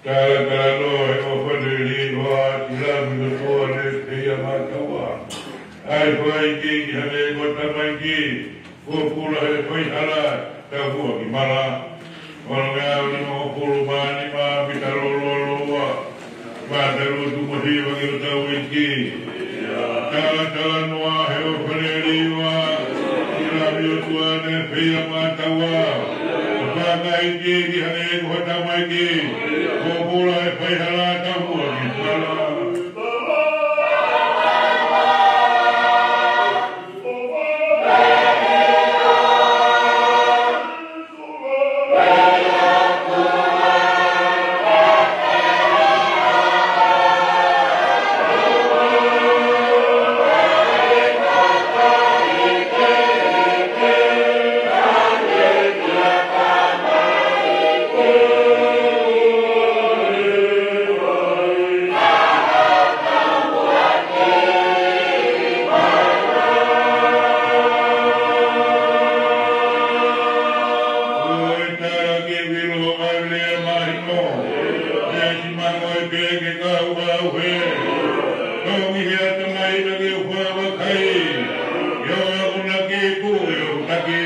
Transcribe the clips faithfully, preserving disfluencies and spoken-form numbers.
Talatalanoa ʻa e ʻofefine liliu ʻa Silami ʻOtua Nefeia Mataua. ʻA e fai ki hangē ko e tamaiki, ko Pula he Faihala, Tapuaki Mala. Ono meʻa uni mo pulu mani ma pita lolo loa. Matalu tu mo hiva ki o tau iki. Talatalanoa he ʻofefine liliu ʻa Silami ʻOtua Nefeia Mataua. Fakaiki ki hangē ko e tamaiki, ko Pula he Faihala, Tapuaki Mala. Ko e tala ke vilo ʻa e lea mahino, ʻe simango e peke kau kau he. Tongi he atamai na ke ufa vakai, ʻio e ʻuna ke ku e utaki.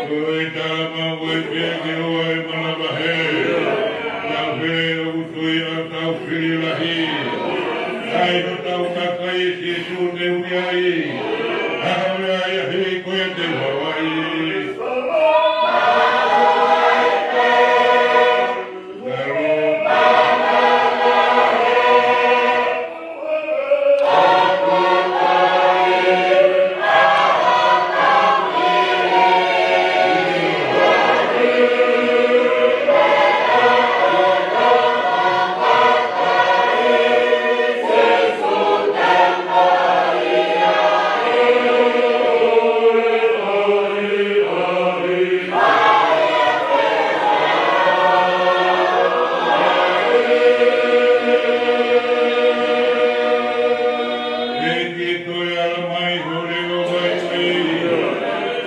Ko e tala mau e peke o ai manavahe. Nau fele ʻoku tui ʻa tau fili lahi. ʻAi hotau kakai Sīsū te ui ai. ʻAho ia ia he ko e te vavai. ʻEiki toe ala mai ho leʻo vaivai.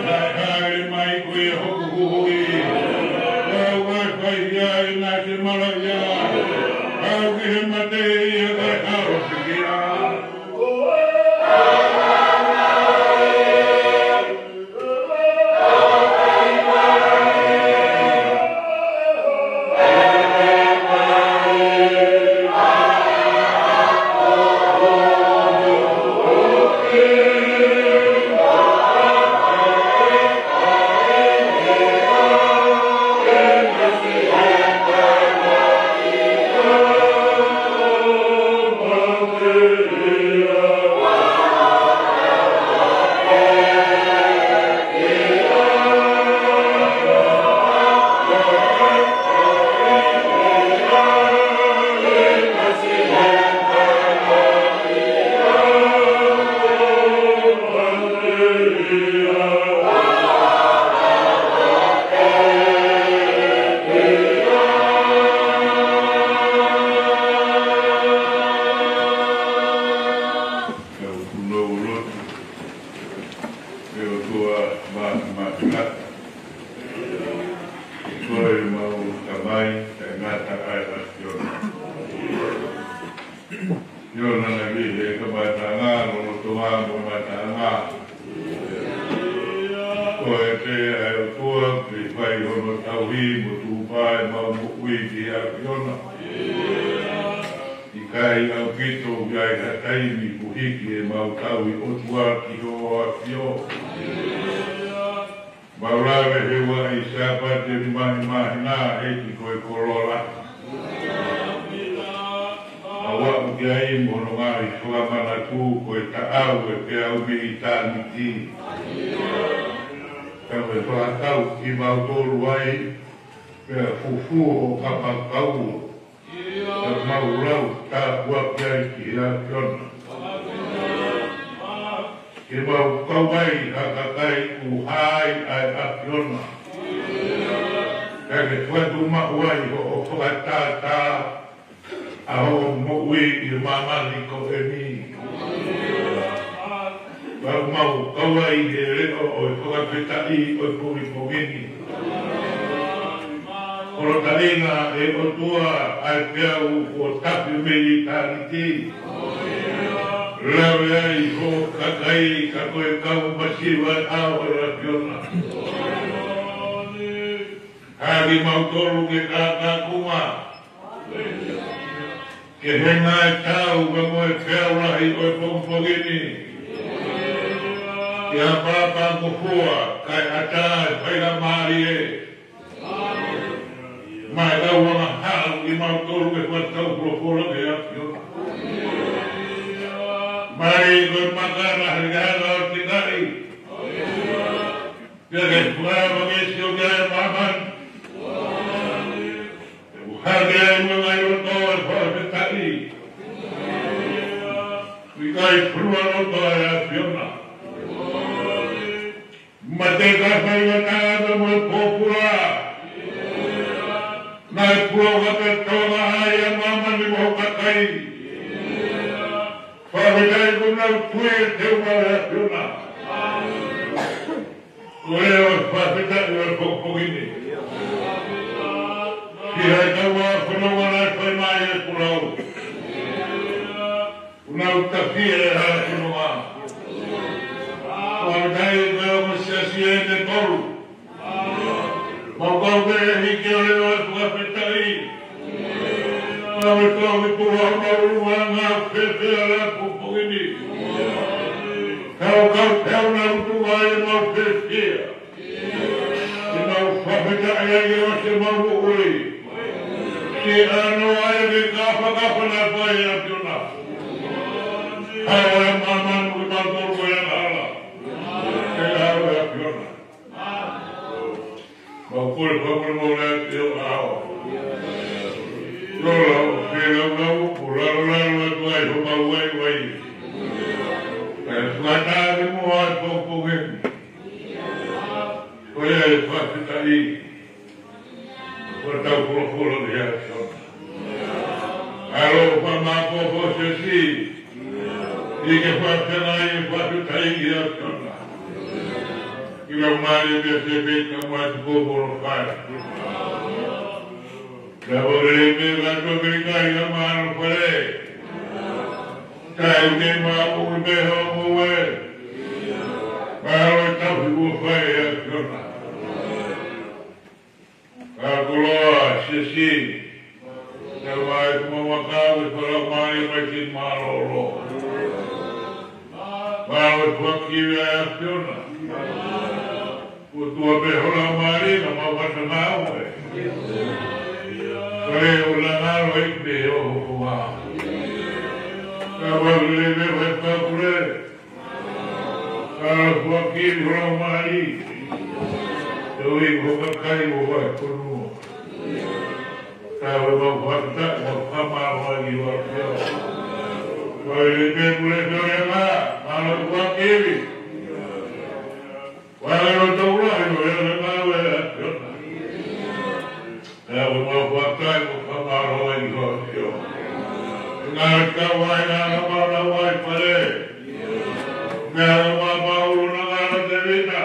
Naʻe hāʻele mai ko ia hoku huhuʻi. Kau ai fai ia ʻi na se malaʻia. Kau ki he mate ia kae hao sikia. Tau tuʻu lotu. ʻE ʻOtua māfimafi, ko koe ʻemau Tamai, taʻengata ʻa e ʻAfiona. ʻIo, naʻa na vihe kamataʻanga, lolotonga mo e mataʻanga. Ko e pē ʻa e ʻOtua, ke fai hono tauhi mo tuʻu pē ʻemau moʻui ki he ʻAfiona. ʻIkai ʻaupito ʻi ai ha taimi kuo hiki ʻemau tauhi ʻOtua ki ho ʻAfio. Mau lave he ua ʻi Sāpate ni mahi mahi na ʻEiki ko e koloa lahi. Mau aʻu ʻI ai mo hono ngaahi fakamanatu ko e taʻau ʻe peau mei ʻitāniti. Ka ʻoku fakatau kimautolu ai, pea fufū ʻo kapakau, ka mau lau tāpuaki ai ki he ʻAfiona. Ke mau kau mai ha kakai ʻoku hā ai ʻa e ʻAfiona. Ka ke fakatuʻumaʻu ai hoʻo fakatātā ʻa hoʻo moʻui ʻi māmani ko eni. Pea mau kau ai he leʻo ʻo e fakafetaʻi ʻo e pongipongi ni. Kolotalinga ʻe ʻOtua ʻa e peau ʻoku tafe mei ʻitāniti. Lave ai hoʻo kakai ka ko e kau masiva ʻo e ʻAfiona. Haki mautolu ke kākākunga. Ke henga e tau ka mo e peau lahi ʻo e pongipongi ni. Ke apapa ko fua, kae ʻatā e faingamālie. Mai kau angahala kimautolu ke fakatau folofola ki he ʻAfiona. Mai ko e makana he kaha lau tinaʻi. Pea ke fua ma ke sio ki ai māmani. Ke hake ai mo e ngaahi loto ʻo e fakafetaʻi. ʻIkai fua loto ʻa e ʻAfiona. Mate ka fai ma taata mo e pōpula. Naʻe pua ka te tonga ai ʻa māmani mo e kakai. Fakafetaʻi ko nau tui e te uma ʻa e ʻAfiona. Ko e ʻo e fakafetaʻi ʻo e pongipongi ni. Ki he kau fononga naʻe fai mai e pulau. Kuo nau tafi e ha fononga. Fakafetaʻi ko e ʻo e siasi ʻe tolu. Mau kau ke hiki ʻo leʻo e fakafetaʻi. Mau e tau ki tuha ʻo mau ʻulungaanga fēfē ʻa e pongipongi ni. Kau kau pea ʻo nau tuʻu ai ʻemau fēfē. Ke mau fakafetaʻi ai ʻi he ʻosi ʻemau moʻui. Ke ʻano ai ke kāfakafa na fai ʻa e ʻAfiona. Haʻu ʻa māmani ke mau tolu ko e angahala. Ke haʻu ʻa e ʻAfiona. Mau kole fakamolemole mo le ʻAfiona. Lola ʻo fēlaulau, ʻo lalolalo atu ai homau vaivai. Kae fakataha mo e pongipongi ni. Ko ia e fakafetaʻi. Ko e tau folofola ki he ʻAfiona. ʻAlo fakamāpopo siasi. ʻI ke fakafetaʻi, fakafetaʻi ki he ʻAfiona. ʻI lau mali pea se pei ka mai tu ko kolo fai. Ka vole pē ka to pē ka ʻi ka mano fale. Ka ʻi ke ma o pē ho mo e. Ma o e tau hi ko fai e ʻAfiona. Ka koloa, siasi. Ka mai kuma makau e fakalau mai ki mālōlō. Mālō e fuaki ʻa e ʻAfiona. Ko tua pē hola mali na mau mata mau e. Kare o la ngalo e pe o hoko ma. Ka wale le me wai fakule. Ka fuaki hola mali. Te ui ko kakai o wai kono. Ka wai mau fakata, mau fakamālō ai ʻi he ʻAfiona. Wale le me mule te o le ma, mālō fuaki. Wale lo tau lahi ʻo e ʻAfiona. Ka wai mau fakata, mau fakamālō ai ʻi he ʻAfiona. Ngā ka wai ngā na mau na wai pale. Ngā na mau mau na ngā na te vita.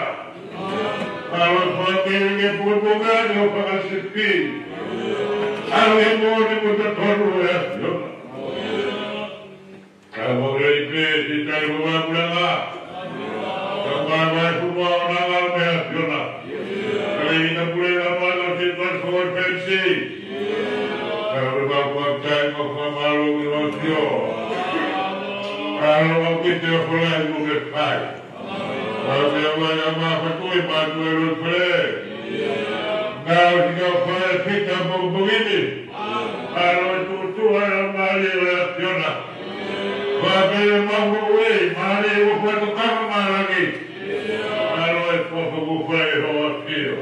Ka wai fakata ke puepuka ni o fakasipi. Ka wai mo ni mo te tonu e ʻAfiona. Ka mau lei pē, si tai mo mau pulanga. Ka mau mai fuma o na ngā me ʻAfiona. Ka lei na pulenga mau na si tai fo e pensi. Ka wai mau fakata mau fakamālō ʻi he ʻAfiona. Ka wai mau kite o fola i mo ke fai. Ka wai mau fakatui mau tu e lo fele. Ka wai mau fai fita mo mo gini. Ka wai tu tu ai o mali o e ʻAfiona. Pea mo e moʻui, mālie ʻoku fakatokanga mai ki he ngāue ʻoku fai ʻe ho ʻAfio.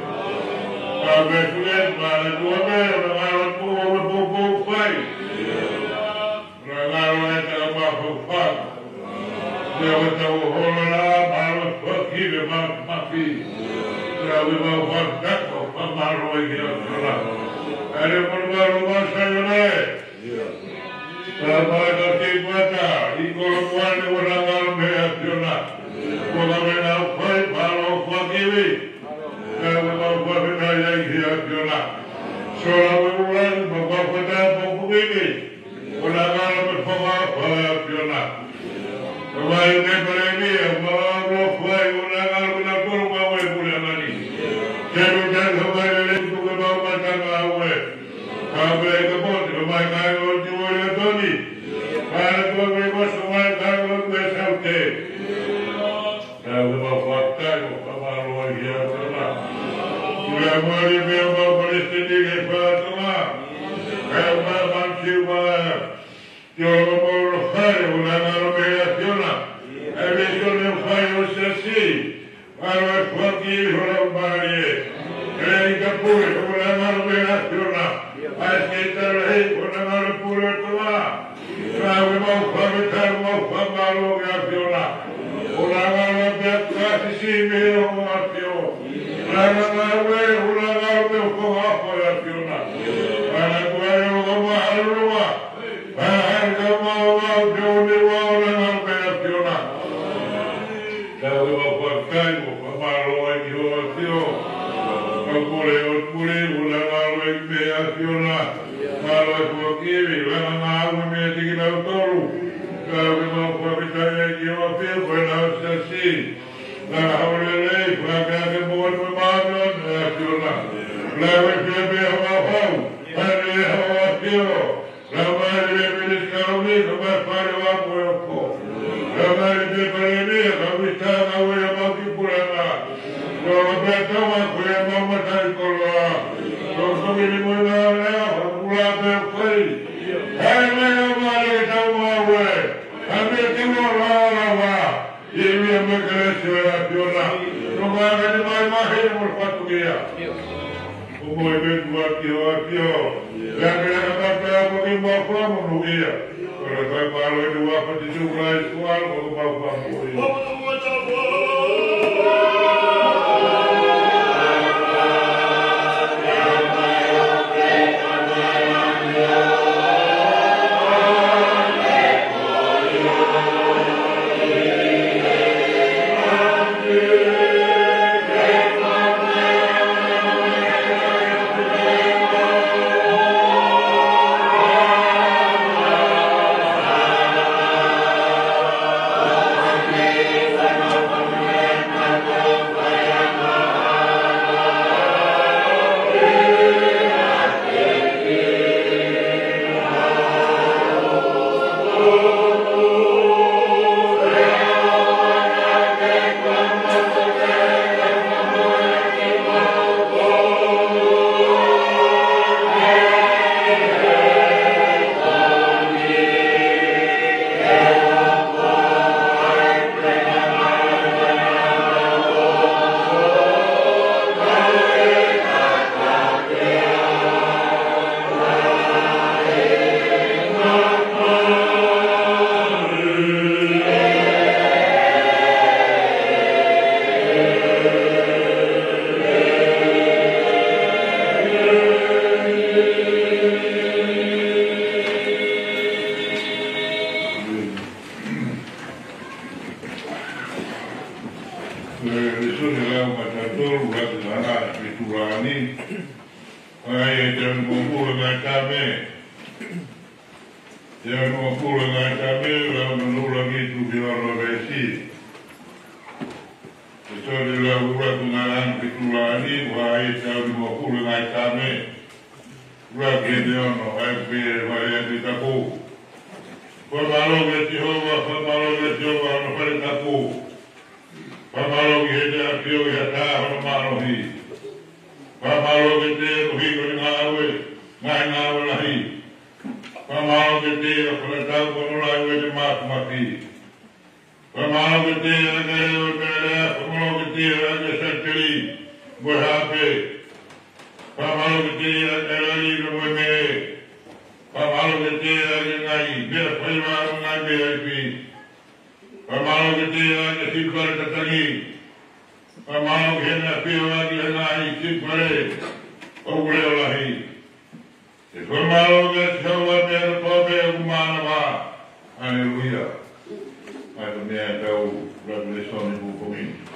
Ka me kule, mālie ʻoku fai, ngāue ʻoku fai. Ngāue ʻoku fai. Pea ko e tau holo la, mālō e foaki ʻi he māfimafi. Pea ko e mau fakatako, fakamālō ʻEiki ʻAfio na. ʻAle mo e mālō mo Saione. Pea mai ka ki Kuata, ʻi Kolomuʻa ni ʻoku ngalo mei he ʻAfio na. Ko e ngāue ʻoku fai, mālō e foaki ʻi. Pea ko e mau fakafetaʻi ʻEiki ʻAfio na. Sola mo e ʻuluaki, mau fakafetaʻi mo e pongipongi ni. ʻOku ngalo mei he fakaʻapaʻapa ʻa e ʻAfio na. Pea mai ki he Palēmia, mālō e foaki, ʻoku ngalo mei he kolo mau e pule ʻa mani. Ke u tau ka mai lele tuku ke mau mata ngāue. Ka pea ka pote, ka mai ka o ti o le toni. Ka le ko me ko so mai ka o me saute. Ka ko mau fakatau, ka mālō ʻEiki ʻAfio na. Kula mali me mau palesiteni ke fatonga. Ka ma mansiu ma. Ke ʻoua mo lo fai, ʻoku ngalo mei he ʻAfio na. E misiona fai ʻo e siasi. Mālō e foaki ʻi ho lau mālie. E i ka pule, ʻoku ngalo mei he ʻAfio na. ʻAi ke tala hei, ʻoku ngalo pule ʻa Tonga. Ka ʻoku mau fakatau, mau fakamālō ki he ʻAfio na. ʻOku ngalo pē ʻa Sisi mei ho ʻAfio. Ngalo ngalo e, ʻoku ngalo mei ho ʻAfio na. Ngalo kua e ʻoku mau ʻalu loa. Pea hei ka mau lau ke o ne ua o na ngā pea fiona. Ka ke mau fakatau mo fakamālō ai ki ho ʻAfio. Ka pule o pule o na ngā lau e meʻa fiona. Mālō e foaki ʻi he langa ngāue mei he tiki nau tolu. Ka ke mau fakatau ai ki ho ʻAfio ko e nau siasi. Ka hau lelei, fakake mo e meʻa fiona. Lau e pia pea hau hau. Ka ne hau ʻAfio. Ka mai le Minisitā ʻo e Kau Fale ʻo e Ako. Ka mai le Palēmia, ka mita na ue a mau ki pulanga. Ko ka pea tama ko e mau matai koloa. Ko ka mini mo na lea, ka pula pe kai. Hai mai a mai le tau mau e. Ka me tino la la wa. Ia, ia, mo e kelesi ʻo e ʻAfio na. Ko ka ngani mai mahi mo fatukia. ʻO mo e metua ki ho ʻAfio. Ia, ke la ka pea mo ki mo fua mo no ia. Ko le kai palo i ua pati tu kai sual ko mau fua mo ia. Lēsoni lau matatolu, ʻuluaki ʻa e Tulaʻi ni. ʻAi e te mo pule mai tame. Te mo pule mai tame, lau no nula ki tu ki ono veesi. Lēsoni lau ʻuluaki ʻa e Tulaʻi ni, ʻai e te mo pule mai tame. ʻUluaki ʻe ono, ʻai pē fale ʻa e tapu. Fakamālō ki he ʻOtua, fakamālō ki he ʻOtua ʻo e fale tapu. Fakamālō ki he ʻAfio ʻi he ʻatā hono mālohi. Fakamālō ki he ʻEiki ko e ngāue, ngaahi ngāue lahi. Fakamālō kiate ia ʻa e fakatau mo e ʻofa ʻa e māfimafi. Fakamālō kiate ia ʻa e ngaahi lea ʻo e meʻalea. Fakamālō kiate ia ʻa e sākili mo e hape. Fakamālō kiate ia ʻa e lali mo e meʻe. Fakamālō kiate ia ʻa e ngaahi meʻa faiva mo e ngaahi meʻa ifi. Fakamālō kiate ia ʻa e sipi fale tatangi. Fakamālō ki heʻene ʻafio ʻaki ʻa e ngaahi sipi fale ʻoku leʻo lahi. Ke fakamālō kia Sihova mei he ʻaho kotoa pē ʻoku mānava. Haleluia. ʻA ia ko e meʻa ʻetau lāngilangi ʻi he pongipongi ni.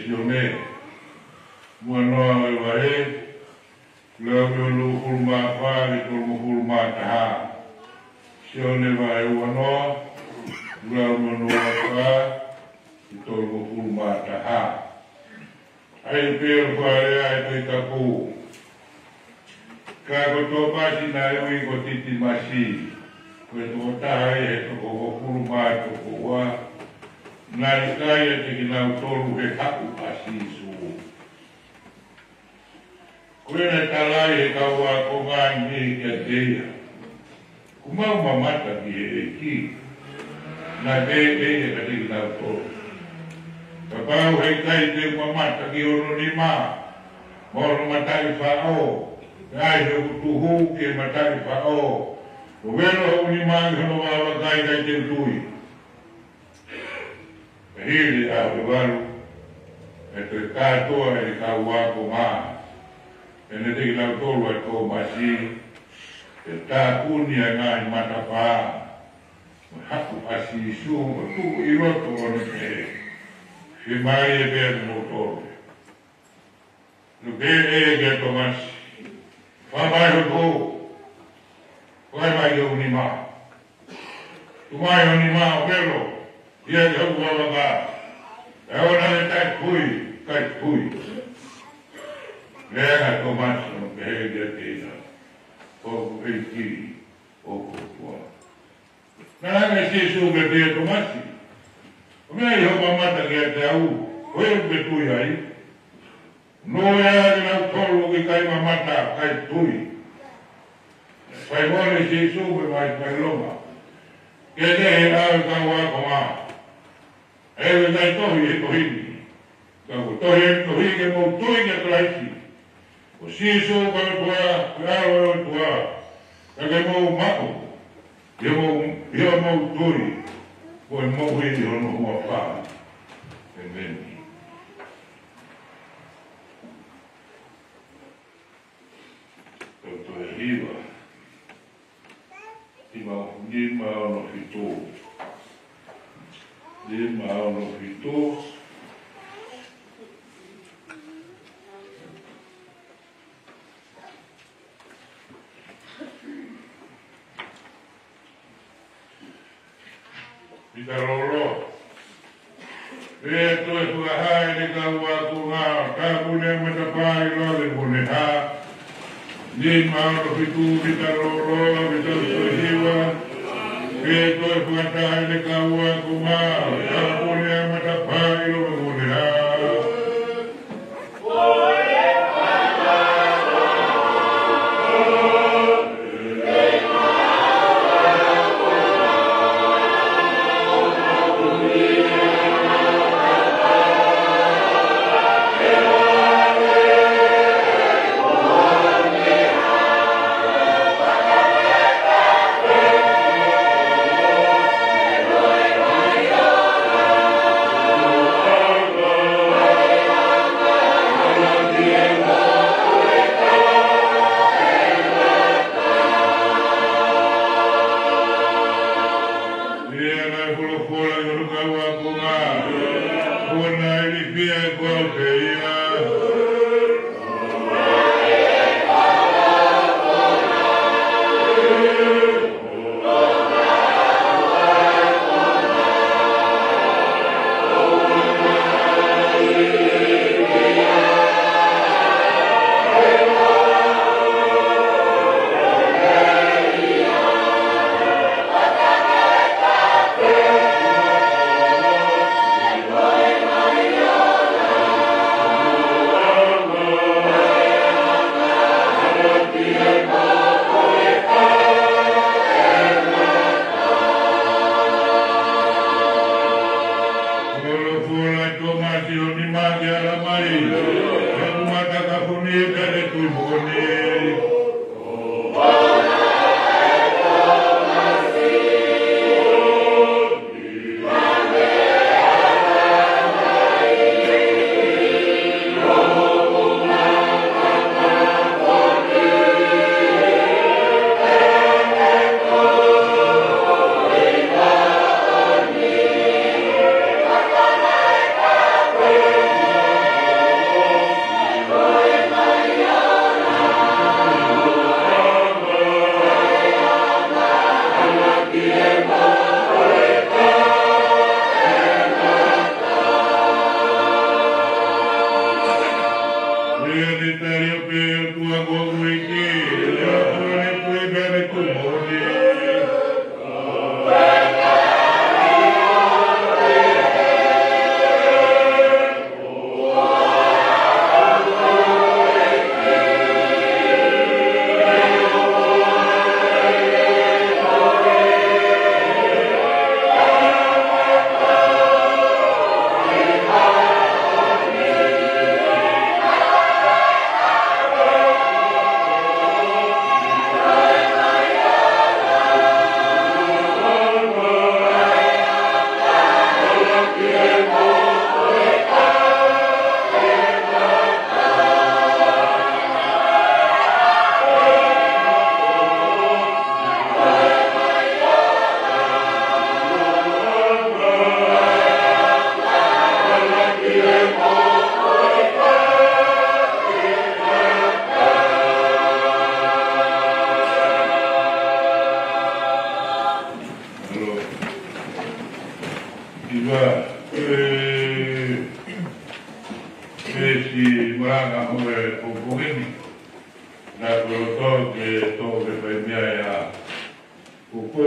Sione, ua noa ʻo e vahe, lau mei hono uofulu mā fā ki he tolungofulu mā taha. Sione vahe ua noa, lau mei hono ua fā ki he tolungofulu mā taha. ʻA ia pea ʻoku lea ʻa e Tohi Tapu: Ka ko Tōmasi naʻe ui ko Titimasi, ko e tokotaha ia ʻi he toko hongofulu mā toko ua, naʻe ʻikai ʻiate kinautolu he haʻu ʻa Sīsū. Ko ia naʻe tala ʻe he kau ākonga ni kiate ia: Kuo mau mamata ki he ʻEiki. Naʻe pehē ʻe ia kiate kinautolu: Kapau he ʻikai te u mamata ki hono nima mo hono mataʻi faʻo, ʻe ʻi ai hoku tuhu ki he mataʻi faʻo, ʻo velo hoku nima ki hono vāvaka, ʻikai te u tui. Pea hili e ʻaho ʻe valu, naʻe toe kātoa ʻe he kau ākonga, pea naʻe ʻiate kinautolu ʻa Tōmasi, pea tāpuni ʻa e ngaahi matapā mo e haku ʻa Sīsū, mo tuʻu ʻi loto ʻo ne pehē: Fiemālie pē ʻa kimoutolu. Naʻe pehē ʻe ia kia Tōmasi: Fai mai ho tuhu, fai mai ki hoku nima. Tuku mai ho nima ʻo velo ia ki hoku vāvaka. Pea ʻoua naʻa ke taʻetui, kae tui. Lea ange ʻa Tōmasi ʻo ne pehē kiate ia: Ko hoku ʻEiki, ko hoku ʻOtua. Naʻe lea ange ʻa Sīsū kiate ia: Tōmasi, ko e meʻa ʻi hoʻo mamata kiate au, ko ia ʻoku ke tui ai? Ko ia ʻa kinautolu ʻoku ʻikai mamata kae tui. Fai mole ʻe Sīsū pea mai, mai loma ke ne he ʻa e kau ākonga: ʻE ʻikai tohi he tohi ni, ka kuo tohi he tohi ke mou tui kia Kalaisi, ko Sīsū ko e ʻOtua, ko e ʻAlo ʻo e ʻOtua, ka ke mou maʻu ʻi hoʻomou, ʻi hoʻomou tui, ko e moʻui ʻi hono huafa. ʻEmeni. Tau toe hiva. Hiva, nima ono fitu. Nima ono fitu. Pita lolo. Pea toe fakahā ʻe he kau ākonga: Tāpuni ʻa e matapā ʻi loto ʻo ne hā. Nima ono fitu, pita lolo, pita toe hiva. Pea toe fakahā ʻe he kau ākonga: Tāpuni ʻa e matapā ʻi loto ʻo ne hā. Ia naʻe folofola ʻi hono kau ākonga: Ko ʻena ilifia ʻe ko au pē ia. Folofola ʻa Tōmasi ʻo nima ke ala mai. He ʻoku matakafoni ʻa e tui moʻoni. Pea ne tali ʻo pehē, ʻOtua ko hoku ʻEiki, ʻe ʻOtua ʻo e tui pea mo e tui moʻoni. ʻIo, ʻe, ʻe siʻi malanga ʻo e pongipongi ni. Naʻa ku loto ke toʻo ke fai mei ai ʻa e kupu.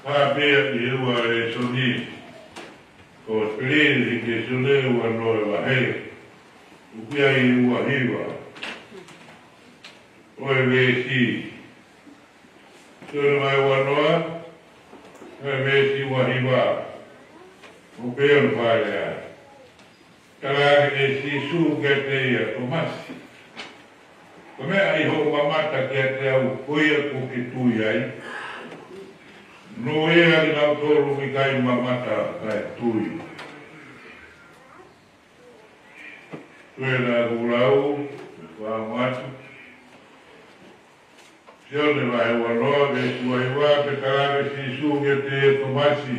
Pea pehē ʻi he ua lēsoni. Ko e lēsoni ʻe ua noa ʻi he vahe. ʻOku ʻi ai ʻa e ua hiva. ʻO e veesi. Sione vahe ua noa, ʻo e veesi ua hiva. ʻOku pehē ʻa e lea. Tala ange ʻe Sīsū kiate ia, Tōmasi, ko e meʻa ʻi hoʻo mamata kiate au, ko ia kuo ke tui ai? Nofo ʻa kinautolu ʻoku ʻikai mamata kae tui. Ko e lea kuo lau, ʻe fakaʻamu atu. Sione vahe ua noa, veesi ua hiva, pea tala ange ʻe Sīsū kiate ia, Tōmasi,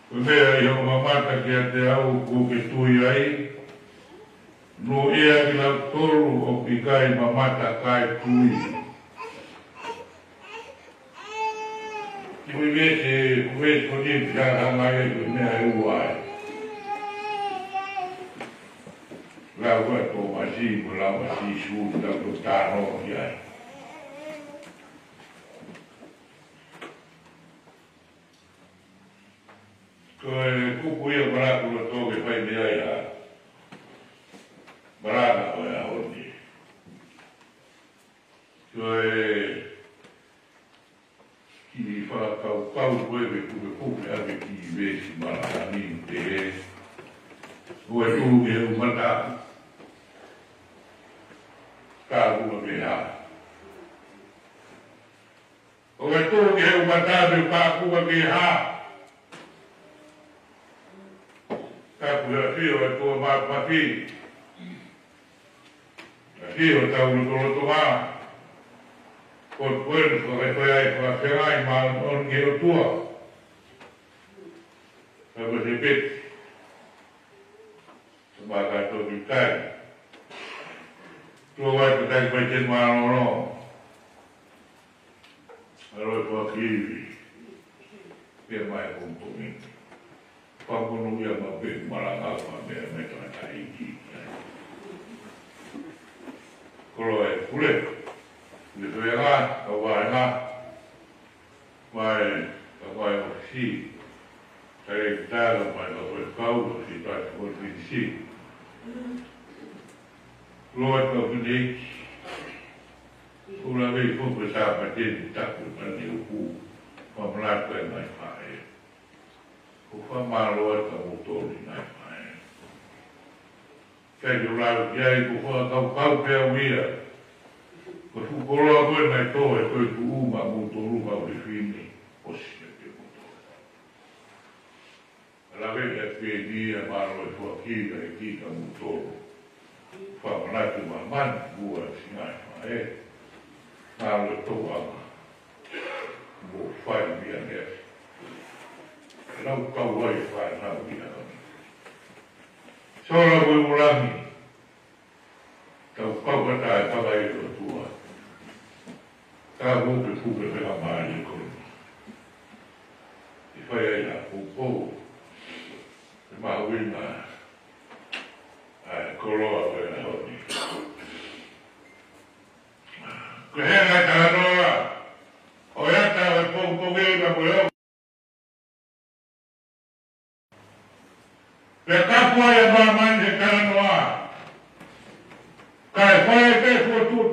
ko e meʻa ʻi hoʻo mamata kiate au kuo ke tui ai? Nofo ʻa kinautolu ʻoku ʻikai mamata kae tui. Ko e veesi, ko e veesi ko eni ʻoku hanga ai ko e meʻa ʻe ua ai. Lau ʻa Tōmasi, mo lau ʻa Sīsū, ʻoku tau talanoa ki ai. Ko e kupu ia ʻoku ou loto ke fai mei ai ʻa e malanga ʻo e ʻaho ni. Ko e kiʻi fakakaukau ko e pukepuke ʻa e kiʻi veesi malanga ni, pehē, ʻoua ʻe tuʻu ki he ʻū mata, ka kuo ke hā. ʻOua ʻe tuʻu ki he ʻū mata pe ka kuo ke hā. Ka ko e ʻafio ʻa e ʻOtua Māfimafi, ʻafio ʻi hotau lotolotonga, ko e pueni fakaifai ai fakafeangai māʻoniʻoni ki he ʻOtua. Ka ko e hepeti, ka maka toki kai. Tuʻa vai ka tai pai te mālōlō. Mālō e fakafeʻiloaki. Pea mai ko e pongipongi. Fakamonūʻia maʻu pē malanga ʻa e meʻa mai tangataʻeiki. Koloa e pule. Pule fea ngā, kau vahe ngā. Mai, ka mai ʻo si. Tare tala mai ka ko e kau, si tai ko e fitisi. Koloa e kau fineiki. Kula vei ko ko sa pa te ni taku pa ni uku. Fakamālō atu e ngaahi faʻē. Ko e fakamālō atu kimoutolu ngaahi faʻē. Kai te u lau ki ai ko e fakakaukau pē au ia. Ko e fuʻu koloa ko ē naʻe tō ʻe Toetuʻu maʻamoutolu kau fefine. ʻOsi ia kimoutolu. Lave ia pē ni ʻa e mālō e foaki ʻa e ʻEiki kiate kimoutolu. Fakamanatu māmani ʻa e ngaahi faʻē. Mālō e tōʻanga. Mo fai mia lea. Lau kau ai fānau ia. Sola ko e ʻuluaki. Tau kau ka tae kau ai ʻOtua. Ka kuo ke puke pē ka mai ko. ʻE fai ai ʻa e poupou. ʻE mahuʻinga ʻa e koloa ko e ʻaho ni.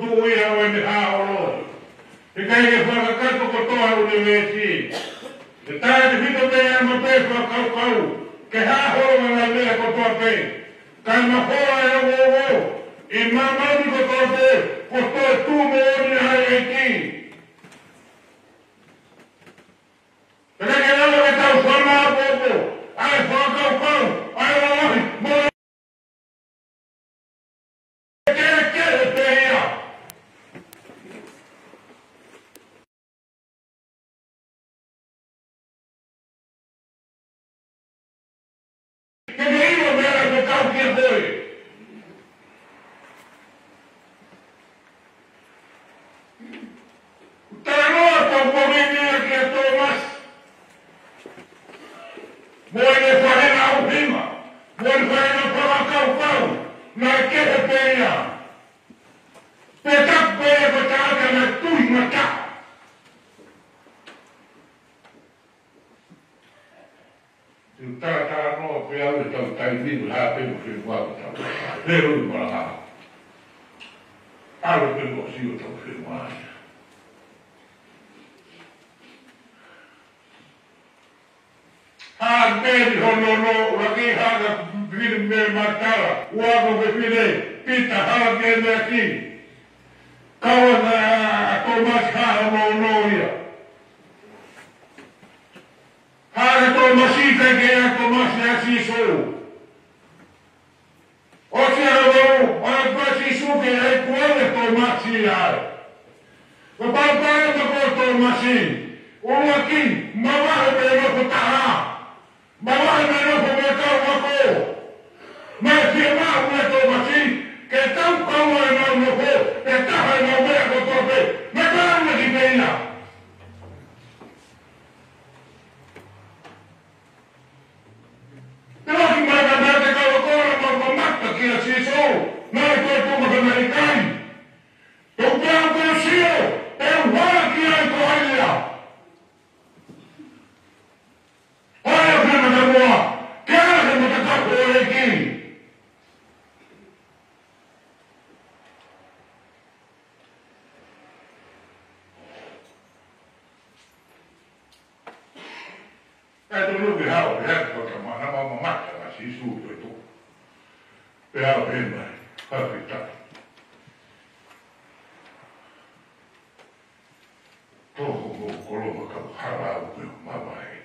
Tuʻu ia ʻo ʻene hā holo. ʻIkai ke fakakakato kotoa ʻa e ʻunivēsi. ʻE taʻetefito pē ʻa e mape fakakaukau ke hā holo ʻa e ngaahi meʻa kotoa pē. Kae mafola ʻe he ogogo ʻi māmani kotoa pē, ko e toetuʻu moʻoni ʻa e ʻEiki. Pea ke lava ke tau fakamaʻopoʻopo ʻa e fakakaukau ʻa e lalahi mo e kehekehe pē ia. Ke ke ʻilo meʻa ʻe kau kia koe. Talanoa tau kuonga ni kia Tōmasi mo ʻene faʻahinga ʻuhinga, mo ʻene faʻahinga fakakaukau, naʻe kehe pē ia. Pea taku pē ia ko e tangata naʻe tui mata. Te u talatalanoa pē au ʻi heʻetau taimi ni, hā pē mo e feʻunga ʻoku tau. Leo i malanga. ʻAlu pē mo sio ʻetau feʻunga ia. Hā pē ni hono ono, ʻuluaki hā ka pili me matala, ua ko ke pili, Pita hala ke meʻa ki. Kau ʻa Tōmasi hā hono ono ia. Hā ʻa Tōmasi, ʻikai ke ʻa Tōmasi ʻa Sīsū. ʻOsi ʻa e valu, ʻa e pā Sīsū ke ʻai kuo ʻa Tōmasi ai. Ko e palopalema ko Tōmasi, ʻuluaki, mavahe pē nofo taha. Mavahe pē nofo mo e kau ako. Naʻe fiemaʻu ʻe Tōmasi ke tau kau ai ʻenau nofo, ʻe taha ʻenau meʻa kotoa pē. Naʻe kau ʻaki pē ia. Te laki mai ka mea te kau ako na mau mamata kia Sīsū, naʻe toe tuʻu ka mea ʻikai. Tau pea ko sio, te u hala ki ai ko ai ia. Hā ia pē mata mua, ke ala he mata kapo e ki. Kae tonu ke haʻu, ke haʻu, ko e tamana mau mamata ʻa Sīsū ko e tō. Pea haʻu he mai, ka fita. Toho mo kolo ma kau hala au pē mavahe.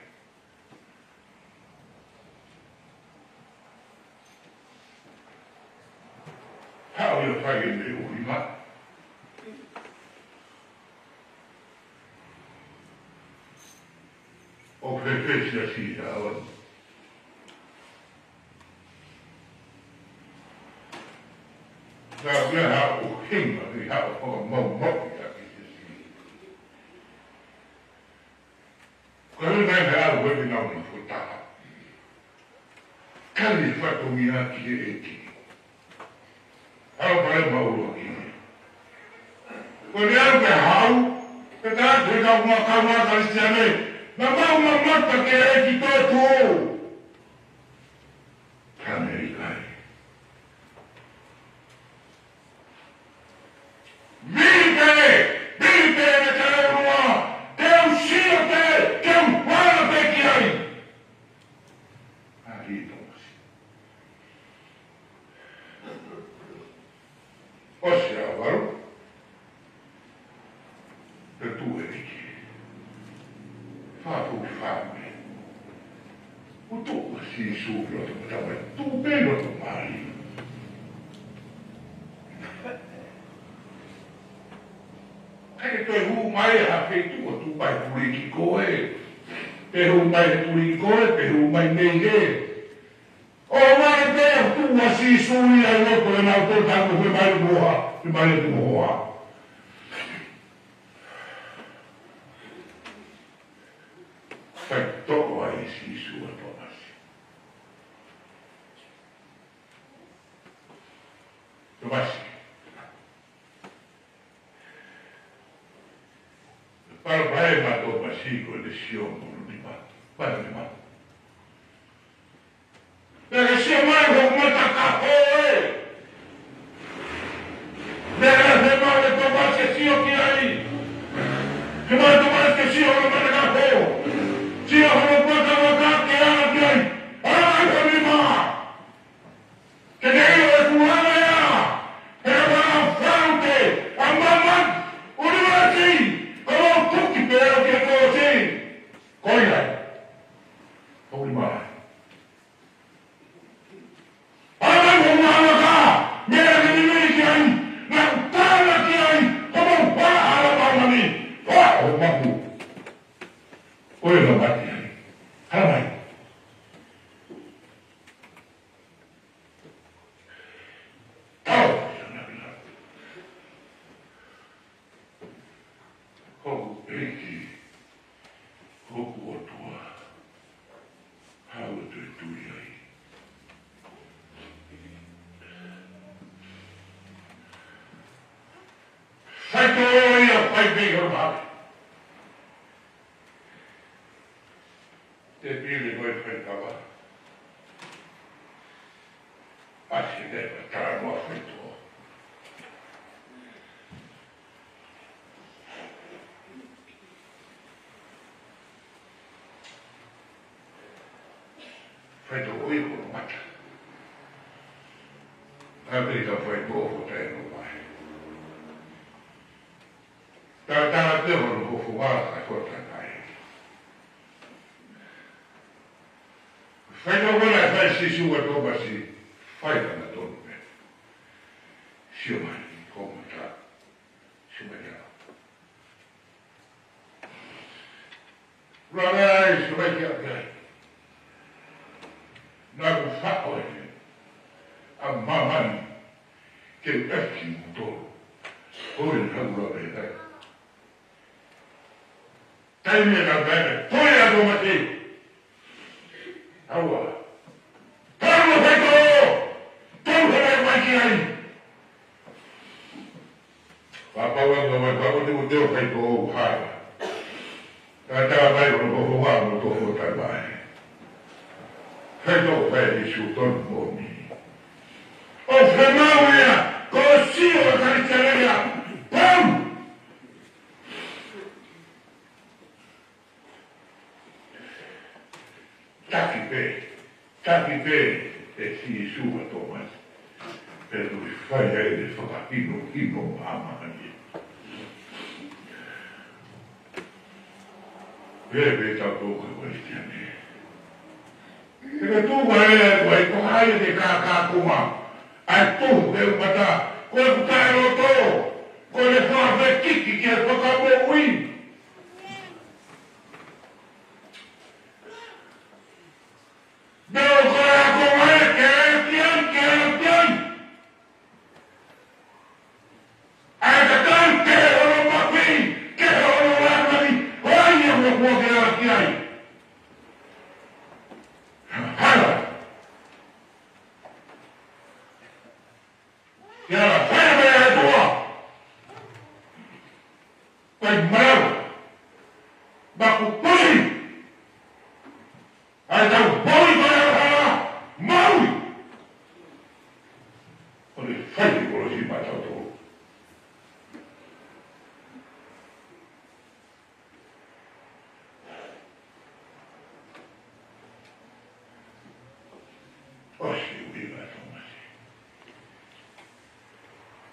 Haʻu ia fai e meʻa ʻuhinga. ʻO fefesi ʻa Sīsū. Ka ʻoku ʻi ai ha ʻuhinga, ʻi ai ha fakamaumauʻi ʻa Sīsū. Ka ʻi ai ha ʻalu ʻe nau nofo taha. Kali fatongia ki he ʻEiki. Haʻu pale maulu ki. Ko e meʻa ke haʻu, ke tā te kau ma kau ma Kalisitiane, naʻa mau mamata ki he ʻEiki toetuʻu. Ka ne ʻikai. Vili pē, vili pē ne ka e ua, te u sio pē, te u hala pē ki ai. ʻA ʻi Tōmasi. ʻOsi ʻa e valu, te tuʻu e ʻEiki. Fā tuʻu ki fā me. ʻO tuʻu ʻa Sīsū ki loto mata mai, tuʻu pē loto mai. ʻIkai ke toe hū mai ha feituʻu ʻo tuʻu mai puli ki koe. Pe hū mai puli ki koe, pe hū mai mei he. ʻO mai pē ʻa tuʻu ʻa Sīsū ia ʻi loto ʻenau tō tango he mai moha, he mai tu moha. Kai toʻo ai Sīsū ʻa Tōmasi. Tōmasi. Pala pae ma Tōmasi ko e sio mo ni ma. Pala ni ma. Pea ke sio mai ho mata ka ʻoe. Pea ke se ma Faitoʻo ia, fai pē hono mahaki. Te pili ko e faikava. ʻAsi e leva talanoa faitoʻo. Faitoʻo ia ko hono mata. ʻAi pē ka faitoʻo ko tae no mai. Talatala pē hono fofonga ka ko tae mai. Faitoʻo ko ē naʻe fai ʻe Sīsū kia Tōmasi, fai hangatonu pē. Sio mai ki ho mata. Sio mai ki ai. Langa ai, sio mai ki ai. Naʻa ku faʻo ʻe he ʻa māmani ke u ʻefi kimoutolu. Ko e hau la pē kai. Taimi ʻe ka pē, ko e ʻa Tōmasi. ʻAua. Tau mo faitoʻo. Tau he mai ki ai. Pāpau ange mai, pāpau te u teo faitoʻo ʻo hara. Ka tā mai ko hono hoa mo tō fo tai mai. Faitoʻo fai ʻe Sīsū tonu moʻoni. ʻO femau ia, ko Sīsū ʻa Kalisitiane ia. Pau! Taki pē, taki pē ʻe Sīsū ʻa Tōmasi. Pea toe fai ai ʻene fakahinohino māmani. Pea pē tau tō ka Kalisitiane. He ka tuku ai ʻa e, ko hai te kākā kuma. ʻAi tuku he mata, ko e kuta e loto, ko e fafekiki ke fakamoʻui. Meo ko e ako mai ke pian, ke pian. ʻAi ka tau ke hono mapi, ke hono lamani, ʻo ia mo kua ke ala ki ai. Hala. Ia la, fai mai ʻa e tua. Fai mai. Maku pui. ʻAi tau pui ko e hala. Maui. ʻO ne fai ki kolosi mai tau tō. ʻOsi ʻuhinga ʻa Tōmasi.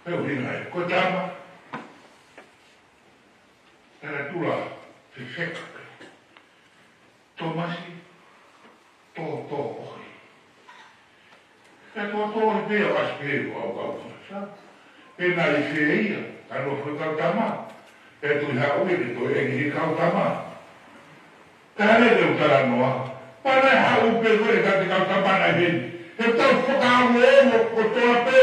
He ʻuhinga ʻe ko e tama. Talatula fefeka. Tōmasi, tō, tō, ʻohi. Ka tō, tō, ʻohi pē ʻo ʻasi pē ʻo au kau sa. Pea naʻe fē ia, ka nofo kau tama. Pea tui haʻu ia ke toe ʻengi he kau tama. Ka hale te u talanoa. Pea naʻe haʻu pē ko e ka te kau tama naʻe heni. He tau fakaongo kotoa pē,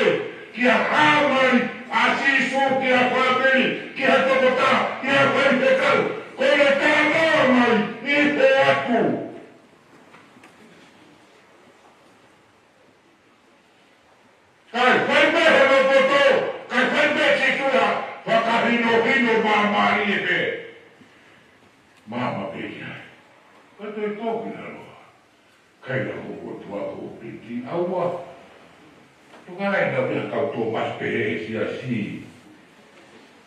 kia hā mai ʻa Sīsū kia fāmili, kia tokota, kia faifekau, ko e talanoa mai ʻi he atu. Kae fai pē he lopoto, kae fai pē Sīsū ia, fakahinohino māmani ʻe pē. Māmā pē ki ai. Ka toe tō ki lalo. Kai la ko ko tua ko piti aua. Tuka ai na pia kau tō mas pē he siasi.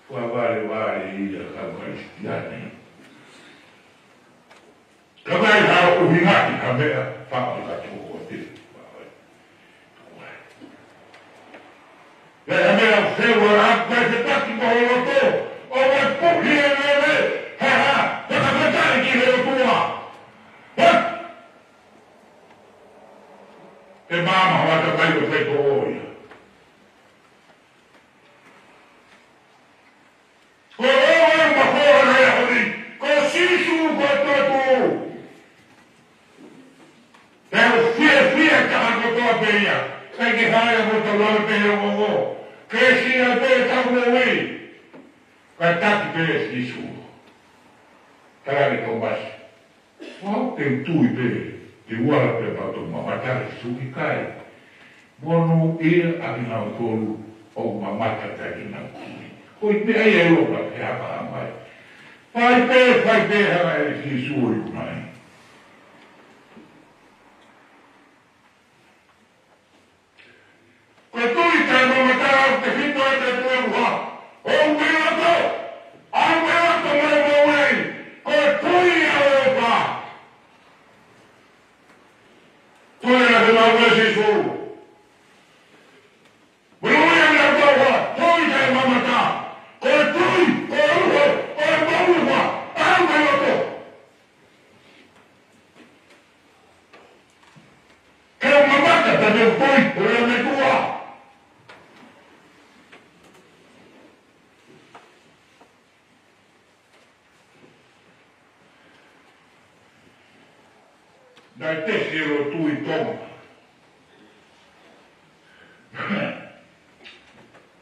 Kua vale vale ia kau Kalisitiane. Ka mai ha ʻuhinga ʻi ha meʻa faʻo ka tō ko te. Pea ha meʻa feu a la kai te taki mo ho loto. ʻO mai puhi e lele. He ha. He ka fetaʻi ki he ʻOtua. He. He māmā hoata kai ko fai ko ia. Ko e ʻoua ma ko ana ia honi. Ko Sīsū ko e toetuʻu. He ʻoku fiefia taha kotoa pē ia. Kai ke haia mo tau lave pē he ongoongo. Ke sia pē tau moʻui. Kae taki pē Sīsū. Tala ke Tōmasi. Ko au te u tui pē, te u ala pē pea u toki mamata, Sīsū ʻikai. Monūʻia ʻakinautolu ʻoku mamata pē ʻakinau tui. Ko e meʻa ia ʻe lava ke haka mai. Fai pē, fai pē, hanga ʻe Sīsū ʻo ʻomai. Ko e tui taʻemamata ʻoku tefito ʻi he tui ʻoku hā. ʻOku ou ʻilo, ʻoku ou ʻilo ʻoku mou ʻilo. Ko e tui ʻa e ʻOtua. Tui ʻa e ʻOtua ʻa Sīsū. Mou ʻilo ʻoku ou ʻilo, tui taʻemamata. Ko e tui, ko e uho, ko e maʻuʻanga, ʻa e ʻOtua. Ke u mamata pea te u tui, ʻo lea me tua. Naʻe tesi e lotu ʻi Tonga.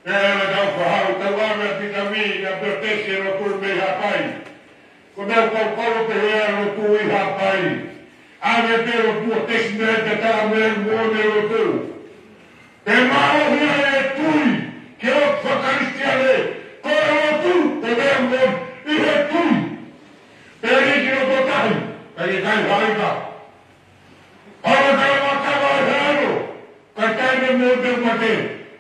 Pea ʻi heʻetau fāʻau, tau ʻave ʻa Pita Mī, ʻa pea tesi e lotu mei Haʻapai. Ko e meʻa ʻoku ou kole pē he lotu ʻi Haʻapai. ʻAve pē lotu ʻo tesi mei ai pea tala mei ai mo e lotu. Pea mālohi ai e tui, ke ʻoatu fakakalisitiane, ko e lotu, ko e meʻa moʻoni, ʻi he tui. Pea lī ki loto tahi, ka ʻikai haʻi ka. ʻAve ka e makava e hano, ka taimi mo te mate,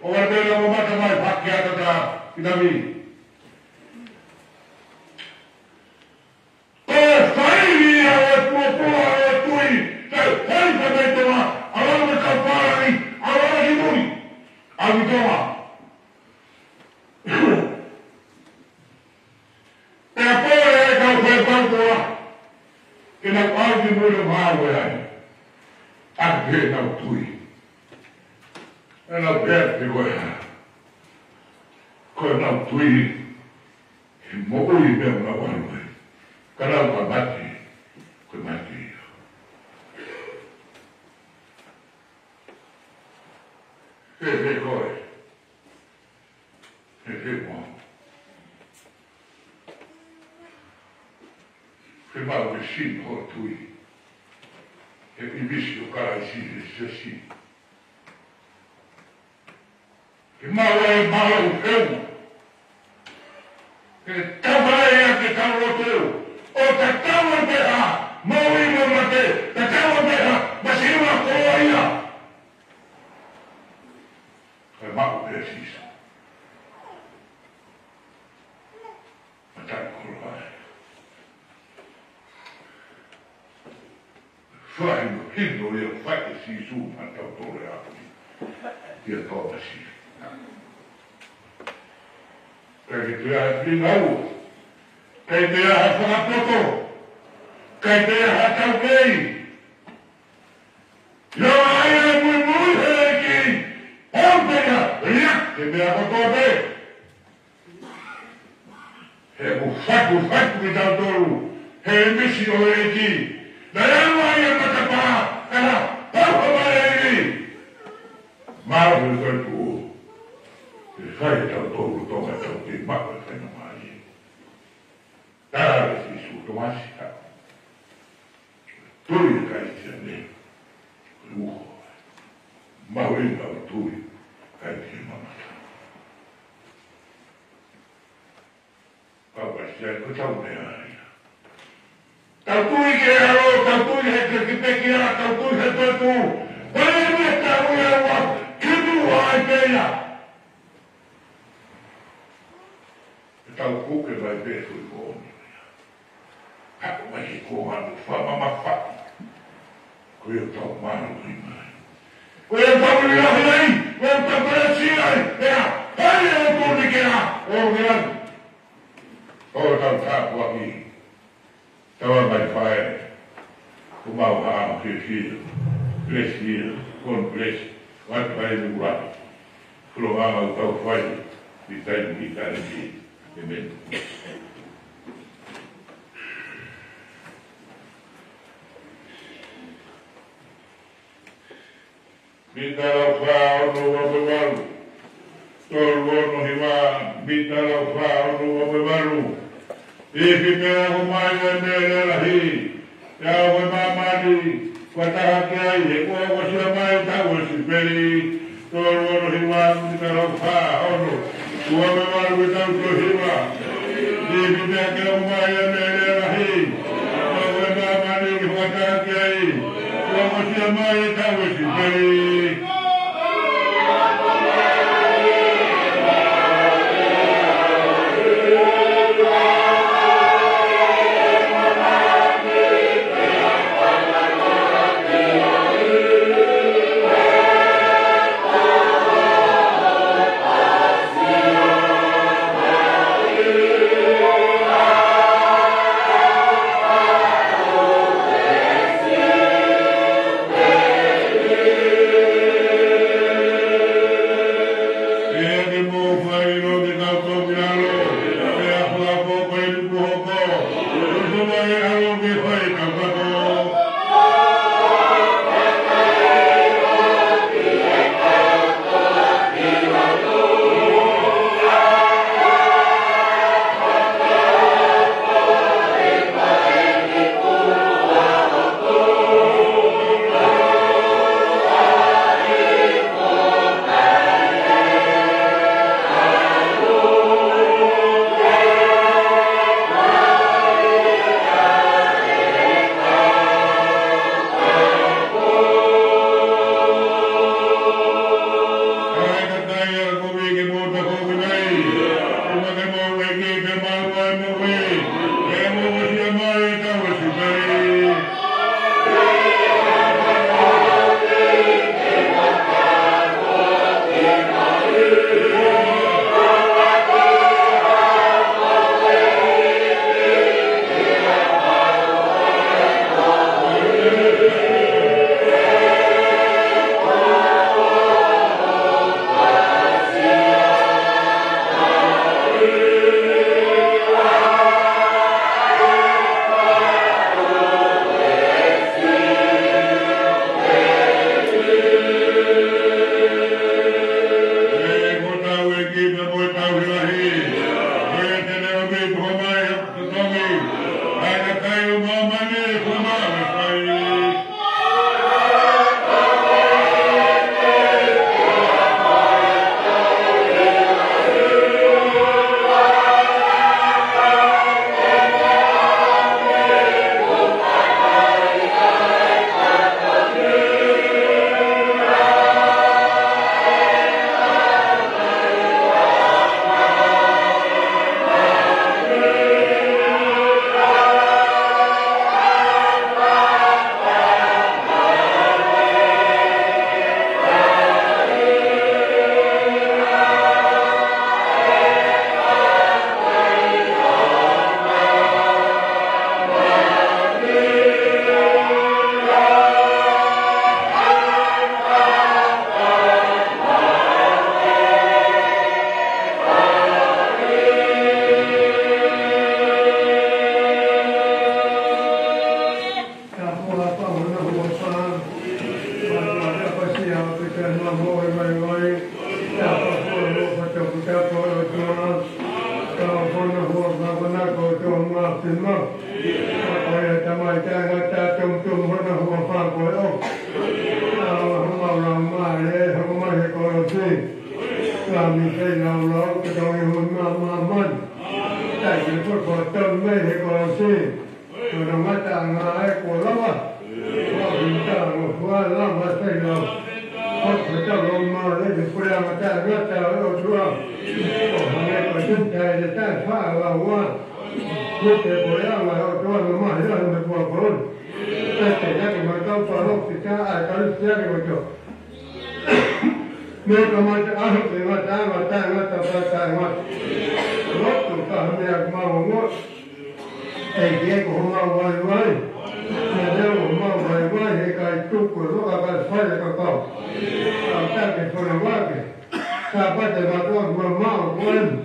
ʻo ʻave pē ʻo mamata mai, hake atu ʻa Pita Mī. Ko e faili ia ʻo e puapua ʻo e tui, kae fai ka mei Tonga, ʻa ʻalu mei kau pālangi, ʻa ʻalu ki mui, ʻa mei Tonga. Pea pole e kau fai kau koa, ke nau ʻalu ki mui ʻo ngāue ai. ʻA ke nau tui. ʻE nau pehē pe ko e hā. Ko ʻenau tui, he moʻui pē ʻenau ʻalu ai. Ka lau ka mate, ko e mate ia. He, he koe. He, he mo. He mau ke sino ho tui. He ʻi he ʻīmisi ʻo Kalaisi he sesi. Ke maʻu ai e mālohi ʻo e ʻEiki. Ke tau ʻai ʻa e tau lotu. ʻO tatau pē ʻa e moʻui mo e mate. Tatau pē ʻa e masiva ko ia. Kae maʻu pē ʻa Sīsū. Mataʻikoloa. Fai mo hino ia fai ʻe Sīsū maʻatautolu ʻaho ni. Kia Tōmasi. ʻIkai ke toe ʻi ai ha finangalo. ʻIkai toe ʻi ai ha fakapoto. ʻIkai toe ʻi ai ha taukei. Ia ai e muimui he ʻEiki. Pau pē ia, ia, ke meʻa kotoa pē. He ʻoku fatu, fatu kitautolu he ʻīmisi ʻo e ʻEiki. Naʻe ʻalu ai e matapā, ka naʻe pau ha mai e ivi. Mālō e kau tuʻu. Ke fai ʻe tautolu Tonga tau te maʻu e faingamālie. Tala ʻe Sīsū, Tōmasi, tui ʻa e Kalisitiane, ko e uho. Mahuʻinga ʻo e tui, ʻikai ke mamata. Kau Kalisitiane, ko ʻetau meʻa ia. Tau tui ki he ʻAlo, tau tui he, ki he pekia, tau tui he toetuʻu. Ko e meʻa ʻoku tau ʻi ai, ʻoku tau ʻi ai pē ia. ʻE tau kuke mai pē foʻi ko ʻoni. Haʻu mai he ko ʻano fakamamafaʻi. Ko ia ʻoku tau mālōlō mai. Ko ia ʻoku tau ʻi ai, ko ia ʻoku tau kelesi ai, ʻe ʻa, ʻa ia ʻoku tau ni ke ʻa, ʻo ke ʻa. ʻO tau tāpuaki. Tau ʻa mai fai, ko mau ha ʻaho fiefia, bless ia, God bless, what by the way. Ko e ʻuhinga ʻoku tau fai, ʻi taimi ʻi taimi. ʻĒmeni. Mita lau fā ono ua pē valu. Tolu ono hiva, mita lau fā ono ua pē valu. Ifi pea ʻomai e meʻa lea lahi. ʻIa ʻoe māmani, fakataha ki ai, he kuo ʻosi ʻomai taʻu ʻo e sipeli. Tolu ono hiva, mita lau fā ono. Ua me valu e tau to hiva. Ni pita ke o mai a me le lahi. Ua me māmani ki fakataki ai. Ua mo sia mai e tau e sipeli. Ko no ngata anga e ko lava. Ko vinta mo fua lava sai lau. Ko ko tau lo ma le de pura ngata ngata o tua. Ko hane ko vinta e ta fa la wa. Ko te ko ya ma o tua no ma ya me ko ko. Te te ya ke ma kau pa lo ke ka a ka lu sia ke ko. Me ka ma ta a ke ma ta ma ta ma ta pa ta ma. Lo ko ka me a ma mo. ʻEiki ko homau vaivai. Naʻa ne homau vaivai he ʻikai tuku e vaka kae fai e kakau. Kau taki fana vake. Sāpate mātuʻa kuo maʻu ko eni.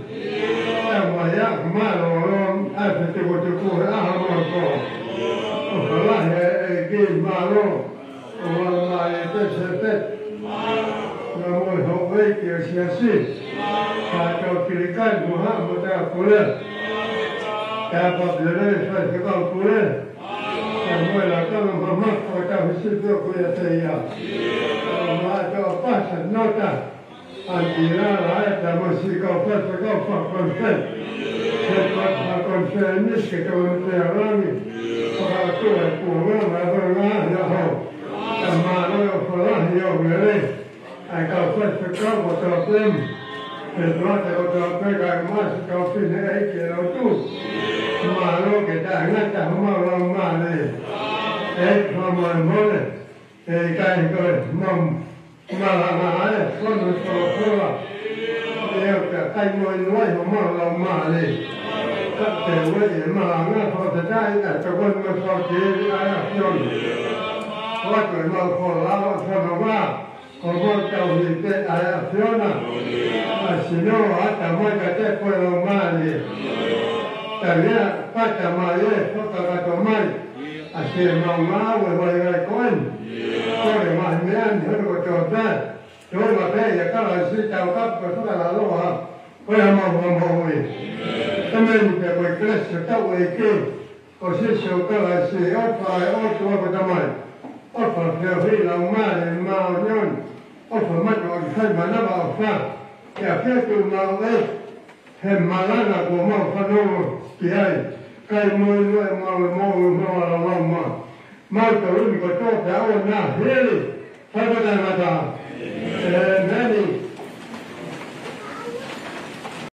Tau mai ā, mālō, ʻa e fetikutuku he ʻaho mo e pō. ʻOfa lahi ʻEiki mālō. ʻOua mai e pesepes. Naʻa mo e houʻeiki ʻo e siasi. Ka tau pilikai mo ha mo tā pule. Tā papele fai fekau pule. Naʻa mo e lakanga mamafa o tau hisi pio kuia te ia. Naʻa mo e tau pasa nota. ʻAnitī Lala ʻa e tamasiʻi kau faifekau fakakonifelenisi. He kau fakakonifelenisi ke tau me te alangi. Fakakū e kuonga ma vanga ia ho. Ka mālō e ʻofa lahi ʻo e lele. ʻA e kau faifekau kotoa pē. He tuate kotoa pē kae ʻumaʻā siʻi kau fineʻeiki ʻo e lotu. Mālō ke taʻengata homau laumālie. ʻEiki fakamolemole. ʻE ʻikai ko e mau malanga ʻa e fono folofola. ʻE ʻo ka kai mo e noai homau laumālie. Ka te ue e malanga fakafetaʻi ʻa e tokoni mo e fakakeli ʻa e ʻAfiona. ʻOatu e mau folau ʻa e fononga. Ko mau tauhi pē ʻa e ʻAfiona. ʻA sino ʻata mai ka te ko e laumālie. Talia pata mai e fakakakato mai. ʻA siʻemau ngāue vaivai ko eni. Ko e ngaahi meʻa ni hono kotoa pē. Tō ma pē ia Kalaisi tau kapu ko e fakalaloa. Ko e mau mau ui. Tamai ni pē ko e kelesi ʻa hotau ʻEiki ko Sīsū Kalaisi, ʻofa ʻa e ʻOtua ko e Tamai, ʻofa feohi Laumālie Māʻoniʻoni, ʻofa mātuʻaki fai manavaʻofa, ke ʻafio atu maʻu ʻEiki, he malanga kuo mau fanongo ki ai, kae ʻumaʻā ʻemau moʻui mo e laumālie. Mau tauhi kotoa pē ʻa e ʻaho ni, hili, fai pē taʻengata.